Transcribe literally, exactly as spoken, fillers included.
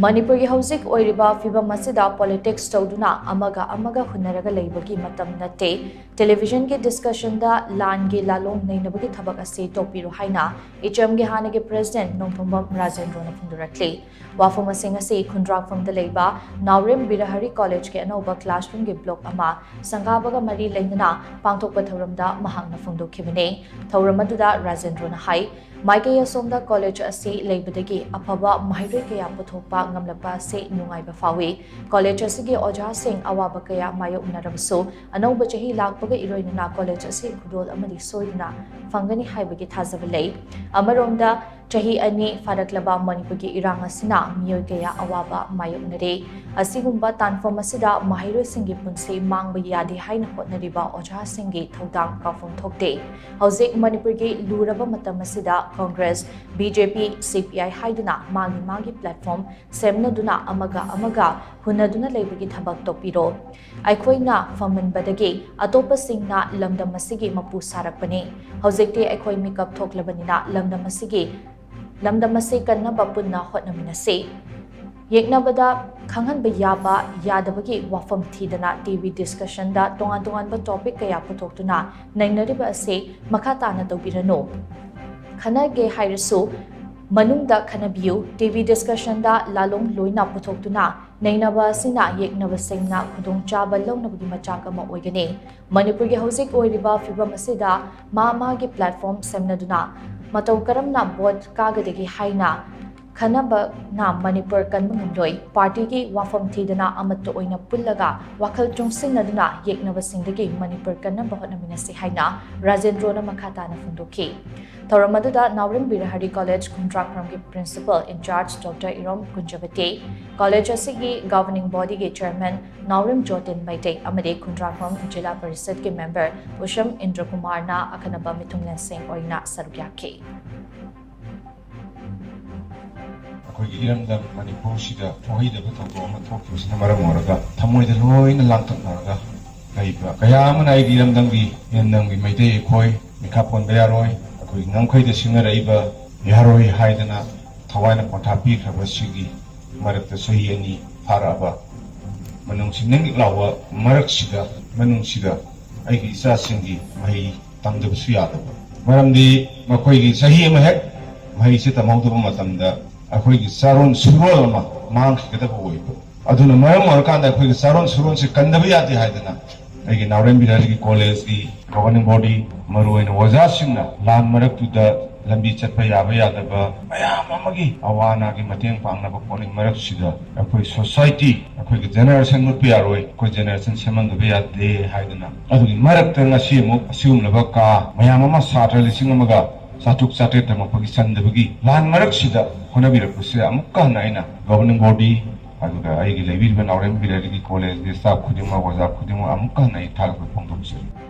ꯃꯅꯤꯄꯨꯔꯒꯤ ꯍꯧꯖꯤꯛ ꯑꯣꯏꯔꯤꯕ ꯐꯤꯕꯝ ꯑꯁꯤꯗ politics ꯇꯧꯗꯨꯅ ꯑꯃꯒ ꯑꯃꯒ ꯍꯨꯟꯅꯔꯒ ꯂꯩꯕꯒꯤ ꯃꯇꯝ ꯅꯠꯇꯦ꯫ Television ꯒꯤ discussion ꯗ ꯂꯥꯟꯒꯤ ꯂꯥꯂꯣꯡ ꯅꯩꯅꯕꯒꯤ ꯊꯕꯛ ꯑꯁꯤ ꯇꯣꯛꯄꯤꯔꯨ ꯍꯥꯏꯅ ꯏꯆꯝꯒꯤ ꯍꯥꯟꯅꯒꯤ president ꯅꯣꯡꯊꯣꯝꯕꯝ ꯔꯥꯖꯦꯟꯗ꯭ꯔꯣꯅ ꯐꯣꯡꯗꯣꯔꯛꯂꯤ꯫ ꯋꯥꯐꯝ ꯑꯁꯤꯡ ꯑꯁꯤ ꯈꯨꯟꯗ꯭ꯔꯥꯛꯐꯝꯗ ꯂꯩꯕ ꯅꯥꯎꯔꯦꯝ ꯕꯤꯔꯍꯔꯤ College ꯀꯤ ꯑꯅꯧꯕ classroom ꯒꯤ block ꯑꯃ ꯁꯪꯒꯥꯕꯒ ꯃꯔꯤ ꯂꯩꯅꯅ ꯄꯥꯡꯊꯣꯛꯄ ꯊꯧꯔꯝꯗ ꯃꯍꯥꯛꯅ ꯐꯣꯡꯗꯣꯛꯈꯤꯕꯅꯤ꯫ ꯊꯧꯔꯝ ꯑꯗꯨꯗ ꯔꯥꯖꯦꯟꯗ꯭ꯔꯣꯅ ꯍꯥꯏ, ꯃꯥꯏꯀꯩ ꯑꯁꯣꯝꯗ college ꯑꯁꯤ ꯂꯩꯕꯗꯒꯤ ꯑꯐꯕ ꯃꯍꯩꯔꯣꯏ ꯀꯌꯥ ꯄꯨꯊꯣꯛꯄ ꯉꯝꯂꯛꯄ ꯑꯁꯤ ꯅꯨꯡꯉꯥꯏꯕ ꯐꯥꯎꯏ꯫ College ꯑꯁꯤꯒꯤ ꯑꯣꯖꯥꯁꯤꯡ ꯑꯋꯥꯕ ꯀꯌꯥ ꯃꯥꯌꯣꯛꯅꯔꯕꯁꯨ, ꯑꯅꯧꯕ ꯆꯍꯤ ꯂꯥꯛꯄꯒ ꯏꯔꯣꯏꯅꯅ college ꯑꯁꯤ ꯈꯨꯗꯣꯜ ꯑꯃꯗꯤ ꯁꯣꯏꯗꯅ ꯐꯪꯒꯅꯤ ꯍꯥꯏꯕꯒꯤ ꯊꯥꯖꯕ ꯂꯩ꯫ ꯑꯃꯔꯣꯝꯗ, ꯆꯍꯤ ꯑꯅꯤ ꯐꯥꯔꯛꯂꯕ ꯃꯅꯤꯄꯨꯔꯒꯤ ꯏꯔꯥꯡ ꯑꯁꯤꯅ ꯃꯤꯑꯣꯏ ꯀꯌꯥ ꯑꯋꯥꯕ ꯃꯥꯌꯣꯛꯅꯔꯦ꯫ ꯑꯁꯤꯒꯨꯝꯕ ꯇꯥꯟꯐꯝ ꯑꯁꯤꯗ ꯃꯍꯩꯔꯣꯏꯁꯤꯡꯒꯤ ꯄꯨꯟꯁꯤ ꯃꯥꯡꯕ ꯌꯥꯗꯦ ꯍꯥꯏꯅ ꯍꯣꯠꯅꯔꯤꯕ ꯑꯣꯖꯥꯁꯤꯡꯒꯤ ꯊꯧꯗꯥꯡ ꯀꯥꯎꯐꯝ ꯊꯣꯛꯇꯦ꯫ ꯍꯧꯖꯤꯛ ꯃꯅꯤꯄꯨꯔꯒꯤ ꯂꯨꯔꯕ ꯃꯇꯝ ꯑꯁꯤꯗ Congress, B J P, C P I ꯍꯥꯏꯗꯨꯅ ꯃꯥꯒꯤ ꯃꯥꯒꯤ platform ꯁꯦꯝꯅꯗꯨꯅ ꯑꯃꯒ ꯑꯃꯒ ꯍꯨꯟꯅꯗꯨꯅ ꯂꯩꯕꯒꯤ ꯊꯕꯛ ꯇꯧꯕꯤꯔꯣ꯫ ꯑꯩꯈꯣꯏꯅ ꯐꯝꯃꯟꯕꯗꯒꯤ ꯑꯇꯣꯞꯄꯁꯤꯡꯅ ꯂꯝꯗꯝ ꯑꯁꯤꯒꯤ ꯃꯄꯨ ꯁꯥꯔꯛꯄꯅꯤ꯫ ꯍꯧꯖꯤꯛꯇꯤ ꯑꯩꯈꯣꯏ ꯃꯤꯀꯞ ꯊꯣꯛꯂꯕꯅꯤꯅ ꯂꯝꯗꯝ ꯑꯁꯤꯒꯤ, ꯂꯝꯗꯝ ꯑꯁꯤ ꯀꯟꯅꯕ ꯄꯨꯟꯅ ꯍꯣꯠꯅꯃꯤꯟꯅꯁꯤ꯫ ꯌꯦꯛꯅꯕꯗ ꯈꯪꯍꯟꯕ ꯌꯥꯕ ꯌꯥꯗꯕꯒꯤ ꯋꯥꯐꯝ ꯊꯤꯗꯅ T V discussion ꯗ ꯇꯣꯉꯥꯟ ꯇꯣꯉꯥꯟꯕ topic ꯀꯌꯥ ꯄꯨꯊꯣꯛꯇꯨꯅ ꯅꯩꯅꯔꯤꯕ ꯑꯁꯤ ꯃꯈꯥ ꯇꯥꯅ ꯇꯧꯕꯤꯔꯅꯨ꯫ ꯈꯟꯅꯒꯦ ꯍꯥꯏꯔꯁꯨ ꯃꯅꯨꯡꯗ ꯈꯟꯅꯕꯤꯌꯨ꯫ T V discussion ꯗ ꯂꯥꯂꯣꯡ ꯂꯣꯏꯅ ꯄꯨꯊꯣꯛꯇꯨꯅ ꯅꯩꯅꯕ ꯑꯁꯤꯅ ꯌꯦꯛꯅꯕꯁꯤꯡꯅ ꯈꯨꯗꯣꯡꯆꯥꯕ ꯂꯧꯅꯕꯒꯤ ꯃꯆꯥꯛ ꯑꯃ ꯑꯣꯏꯒꯅꯤ꯫ ꯃꯅꯤꯄꯨꯔꯒꯤ ꯍꯧꯖꯤꯛ ꯑꯣꯏꯔꯤꯕ ꯐꯤꯕꯝ ꯑꯁꯤꯗ ꯃꯥ ꯃꯥꯒꯤ platform ꯁꯦꯝꯅꯗꯨꯅ ꯃꯇꯧ ꯀꯔꯝꯅ vote ꯀꯥꯒꯗꯒꯦ ꯍꯥꯏꯅ ꯈꯟꯅꯕꯅ ꯃꯅꯤꯄꯨꯔ ꯀꯟꯕ ꯉꯝꯂꯣꯏ꯫ Party ꯒꯤ ꯋꯥꯐꯝ ꯊꯤꯗꯅ ꯑꯃꯠꯇ ꯑꯣꯏꯅ ꯄꯨꯜꯂꯒ ꯋꯥꯈꯜ ꯆꯨꯡꯁꯤꯟꯅꯗꯨꯅ ꯌꯦꯛꯅꯕꯁꯤꯡꯗꯒꯤ ꯃꯅꯤꯄꯨꯔ ꯀꯟꯅꯕ ꯍꯣꯠꯅꯃꯤꯟꯅꯁꯤ ꯍꯥꯏꯅ ꯔꯥꯖꯦꯟꯗ꯭ꯔꯣꯅ ꯃꯈꯥ ꯇꯥꯅ ꯐꯣꯡꯗꯣꯛꯈꯤ꯫ ꯊꯧꯔꯝ ꯑꯗꯨꯗ ꯅꯥꯎꯔꯦꯝ Birahari College ꯈꯨꯟꯗ꯭ꯔꯥꯛꯐꯝꯒꯤ Principal in charge Doctor Irom ꯀꯨꯟꯖꯕꯇꯤ, college ꯑꯁꯤꯒꯤ governing body ꯒꯤ chairman ꯅꯥꯎꯔꯦꯝ ꯖꯣꯇꯤꯟ ꯃꯩꯇꯩ ꯑꯃꯗꯤ ꯈꯨꯟꯗ꯭ꯔꯥꯛꯐꯝ ꯖꯤꯂꯥ ꯄꯔꯤꯁꯠꯀꯤ member ꯎꯁꯝ ꯏꯟꯗ꯭ꯔꯀꯨꯃꯥꯔꯅ ꯑꯈꯟꯅꯕ ꯃꯤꯊꯨꯡꯂꯦꯟꯁꯤꯡ ꯑꯣꯏꯅ ꯁꯔꯨꯛ ꯌꯥꯈꯤ꯫ ꯑꯩꯈꯣꯏꯒꯤ ꯏꯔꯝꯗꯝ ꯃꯅꯤꯄꯨꯔꯁꯤꯗ ꯊꯣꯛꯍꯩꯗꯕ ꯊꯧꯗꯣꯛ ꯑꯃ ꯊꯣꯛꯈꯤꯕꯁꯤꯅ ꯃꯔꯝ ꯑꯣꯏꯔꯒ ꯊꯃꯣꯏꯗ ꯂꯣꯏꯅ ꯂꯥꯡꯇꯛꯅꯔꯒ ꯂꯩꯕ ꯀꯌꯥ ꯑꯃꯅ ꯑꯩꯒꯤ ꯏꯔꯝꯗꯝꯒꯤ, ꯏꯔꯝꯗꯝꯒꯤ ꯃꯩꯇꯩ ꯑꯩꯈꯣꯏ ꯃꯤꯈꯥ ꯄꯣꯟꯕ ꯌꯥꯔꯣꯏ, ꯑꯩꯈꯣꯏꯒꯤ ꯉꯝꯈꯩꯗ ꯁꯤꯡꯅꯔꯛꯏꯕ ꯌꯥꯔꯣꯏ ꯍꯥꯏꯗꯅ ꯊꯋꯥꯏꯅ ꯄꯣꯟꯊꯥ ꯄꯤꯈ꯭ꯔꯕ ꯁꯤꯒꯤ ꯃꯔꯛꯇ ꯆꯍꯤ ꯑꯅꯤ ꯐꯥꯔꯛꯑꯕ ꯃꯅꯨꯡꯁꯤ ꯅꯤꯡ ꯂꯥꯎꯕ ꯃꯔꯛꯁꯤꯗ, ꯃꯅꯨꯡꯁꯤꯗ ꯑꯩꯒꯤ ꯏꯆꯥꯁꯤꯡꯒꯤ ꯃꯍꯩ ꯇꯝꯗꯕꯁꯨ ꯌꯥꯗꯕ꯫ ꯃꯔꯝꯗꯤ ꯃꯈꯣꯏꯒꯤ ꯆꯍꯤ ꯑꯃ ꯍꯦꯛ ꯃꯍꯩꯁꯦ ꯇꯝꯍꯧꯗꯕ ꯃꯇꯝꯗ ꯑꯩꯈꯣꯏꯒꯤ ꯆꯥꯔꯣꯟ ꯁꯨꯔꯣꯟ ꯑꯃ ꯃꯥꯡꯈꯤꯒꯗꯕ ꯑꯣꯏꯕ꯫ ꯑꯗꯨꯅ ꯃꯔꯝ ꯑꯣꯏꯔꯀꯥꯟꯗ ꯑꯩꯈꯣꯏꯒꯤ ꯆꯥꯔꯣꯟ ꯁꯨꯔꯣꯟꯁꯦ ꯀꯟꯗꯕ ꯌꯥꯗꯦ ꯍꯥꯏꯗꯅ ꯑꯩꯒꯤ ꯅꯥꯎꯔꯦꯝ ꯕꯤꯍꯥꯔꯤꯒꯤ ꯀꯣꯂꯦꯖꯀꯤ ꯒꯣꯕꯔꯅꯤꯡ ꯕꯣꯗꯤ, ꯃꯔꯨꯑꯣꯏꯅ ꯑꯣꯖꯥꯁꯤꯡꯅ ꯂꯥꯟ ꯃꯔꯛꯇꯨꯗ ꯂꯝꯕꯤ ꯆꯠꯄ ꯌꯥꯕ ꯌꯥꯗꯕ ꯃꯌꯥꯝ ꯑꯃꯒꯤ ꯑꯋꯥ ꯑꯅꯥꯒꯤ ꯃꯇꯦꯡ ꯄꯥꯡꯅꯕ ꯈꯣꯠꯅꯕ ꯃꯔꯛꯁꯤꯗ ꯑꯩꯈꯣꯏ ꯁꯣꯁꯥꯏꯇꯤ, ꯑꯩꯈꯣꯏꯒꯤ ꯖꯦꯅꯦꯔꯦꯁꯟ ꯃꯨꯠꯄ ꯌꯥꯔꯣꯏ, ꯑꯩꯈꯣꯏ ꯖꯦꯅꯦꯔꯦꯁꯟ ꯁꯦꯝꯍꯟꯗꯕ ꯌꯥꯗꯦ ꯍꯥꯏꯗꯅ ꯑꯗꯨꯒꯤ ꯃꯔꯛꯇ ꯉꯁꯤ ꯑꯃꯨꯛ ꯑꯁꯤꯒꯨꯝꯂꯕ ꯀꯥ ꯃꯌꯥꯝ ꯑꯃ, ꯁꯥꯇ꯭ꯔ ꯂꯤꯁꯤꯡ ꯑꯃꯒ ꯆꯥꯇ꯭ꯔꯨꯛ ꯆꯥꯇ꯭ꯔꯦꯠ ꯇꯝꯃꯛꯄꯒꯤ ꯆꯟꯗꯕꯒꯤ ꯂꯥꯟ ꯃꯔꯛꯁꯤꯗ ꯍꯣꯠꯅꯕꯤꯔꯛꯄꯁꯤꯗ ꯑꯃꯨꯛꯀ ꯍꯟꯅ ꯑꯩꯅ ꯒꯣꯕꯔꯅꯤꯡ ꯕꯣꯗꯤ, ꯑꯗꯨꯒ ꯑꯩꯒꯤ ꯂꯩꯕꯤꯔꯤꯕ ꯅꯥꯎꯔꯦꯝ ꯕꯤꯍꯥꯔꯤꯒꯤ ꯀꯣꯂꯦꯖꯀꯤ ꯁ꯭ꯇꯥꯐ ꯈꯨꯗꯤꯡꯃꯛ, ꯑꯣꯖꯥ ꯈꯨꯗꯤꯡꯃꯛ ꯑꯃꯨꯛꯀ ꯍꯟꯅ ꯑꯩ ꯊꯥꯒꯠꯄ ꯐꯣꯡꯗꯣꯛꯆꯔꯤ꯫